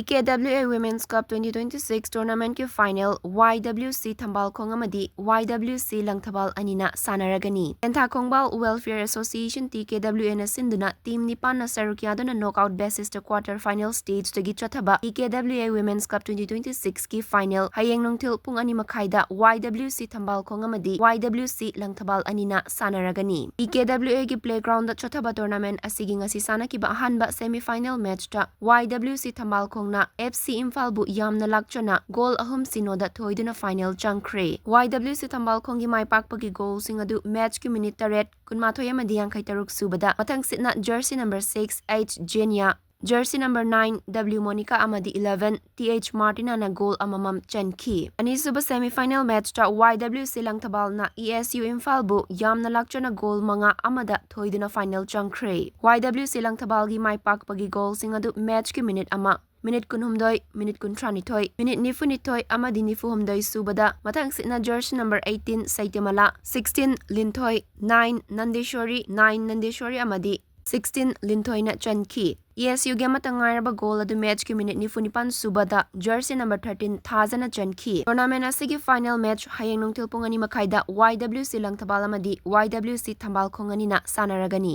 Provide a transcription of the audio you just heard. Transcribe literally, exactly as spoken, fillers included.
T K W A Women's Cup twenty twenty-six tournamentꯀꯤ final Y W C ꯊꯝꯕꯥꯜꯈꯣꯡ ꯑꯃꯗꯤ Y W C Langthabal ꯑꯅꯤꯅ ꯁꯥꯟꯅꯔꯒꯅꯤ꯫ ꯇꯦꯟꯊꯥꯈꯣꯡꯕꯥꯜ Welfare Association, T K W Aꯅ ꯁꯤꯟꯗꯨꯅ team ꯅꯤꯄꯥꯟꯅ ꯁꯔꯨꯛ ꯌꯥꯗꯨꯅ knockout basisꯇ quarter final stageꯇꯒꯤ ꯆꯠꯊꯕ T K W A Women's Cup twenty twenty-sixꯀꯤ final ꯍꯌꯦꯡ ꯅꯨꯡꯊꯤꯜ ꯄꯨꯡ ꯑꯅꯤ ꯃꯈꯥꯏꯗ Y W C ꯊꯝꯕꯥꯜꯈꯣꯡ ꯑꯃꯗꯤ Y W C ꯂꯪꯊꯕꯥꯜ ꯑꯅꯤꯅ ꯁꯥꯟꯅꯔꯒꯅꯤ꯫ T K W Aꯒꯤ playgroundꯗ ꯆꯠꯊꯕ tournament ꯑꯁꯤꯒꯤ ꯉꯁꯤ ꯁꯥꯟꯅꯈꯤꯕ ꯑꯍꯥꯟꯕ semi final matchꯇ Y W C ꯊꯝꯕꯥꯜꯈꯣꯡꯅ F C ꯏꯝꯐꯥꯜꯕꯨ ꯌꯥꯝꯅ ꯂꯥꯛꯆꯅ goal ꯑꯍꯨꯝ ꯁꯤꯅꯣꯗ ꯊꯣꯏꯗꯨꯅ final ꯆꯪꯈ꯭ꯔꯦ꯫ Y W C ꯊꯝꯕꯥꯜꯈꯣꯡꯒꯤ ꯃꯥꯏ ꯄꯥꯛꯄꯒꯤ goalꯁꯤꯡ ꯑꯗꯨ matchꯀꯤ minute ꯇꯔꯦꯠ, ꯀꯨꯟꯃꯥꯊꯣꯏ ꯑꯃꯗꯤ ꯌꯥꯡꯈꯩ ꯇꯔꯨꯛ ꯁꯨꯕꯗ ꯃꯊꯪꯁꯤꯠꯅ jersey number six H Jenia, jersey number nine W Monica ꯑꯃꯗꯤ eleven T H Martinaꯅ goal ꯑꯃꯃꯝ ꯆꯟꯈꯤ꯫ ꯑꯅꯤꯁꯨꯕ semi final matchꯇ Y W C ꯂꯪꯊꯕꯥꯜꯅ E S U ꯏꯝꯐꯥꯜꯕꯨ ꯌꯥꯝꯅ ꯂꯥꯛꯆꯅ goal ꯃꯉꯥ ꯑꯃꯗ ꯊꯣꯏꯗꯨꯅ final ꯆꯪꯈ꯭ꯔꯦ꯫ Y W C ꯂꯪꯊꯕꯥꯜꯒꯤ ꯃꯥꯏ ꯄꯥꯛꯄꯒꯤ goalꯁꯤꯡ ꯑꯗꯨ matchꯀꯤ minute ꯑꯃ, minute ꯀꯨꯟꯍꯨꯝꯗꯣꯏ, minute ꯀꯨꯟꯊ꯭ꯔꯥꯅꯤꯊꯣꯏ, minute ꯅꯤꯐꯨꯅꯤꯊꯣꯏ ꯑꯃꯗꯤ ꯅꯤꯐꯨꯍꯨꯝꯗꯣꯏ ꯁꯨꯕꯗ ꯃꯊꯪꯁꯤꯠꯅ jersey number eighteen ꯁꯩꯇꯃꯂꯥ, sixteen ꯂꯤꯟꯊꯣꯏ, nine ꯅꯟꯗꯦꯁꯣꯔꯤ, nine ꯅꯟꯗꯦꯁꯣꯔꯤ ꯑꯃꯗꯤ sixteen ꯂꯤꯟꯊꯣꯏꯅ ꯆꯟꯈꯤ꯫ E S Uꯒꯤ ꯑꯃꯠꯇ ꯉꯥꯏꯔꯕ goal ꯑꯗꯨ matchꯀꯤ minute ꯅꯤꯐꯨꯅꯤꯄꯥꯟ ꯁꯨꯕꯗ jersey number thirteen ꯊꯥꯖꯅ ꯆꯟꯈꯤ꯫ Tournament ꯑꯁꯤꯒꯤ final match ꯍꯌꯦꯡ ꯅꯨꯡꯊꯤꯜ ꯄꯨꯡ ꯑꯅꯤ ꯃꯈꯥꯏꯗ Y W C ꯂꯪꯊꯕꯥꯜ ꯑꯃꯗꯤ Y W C ꯊꯝꯕꯥꯜꯈꯣꯡ ꯑꯅꯤꯅ ꯁꯥꯟꯅꯔꯒꯅꯤ꯫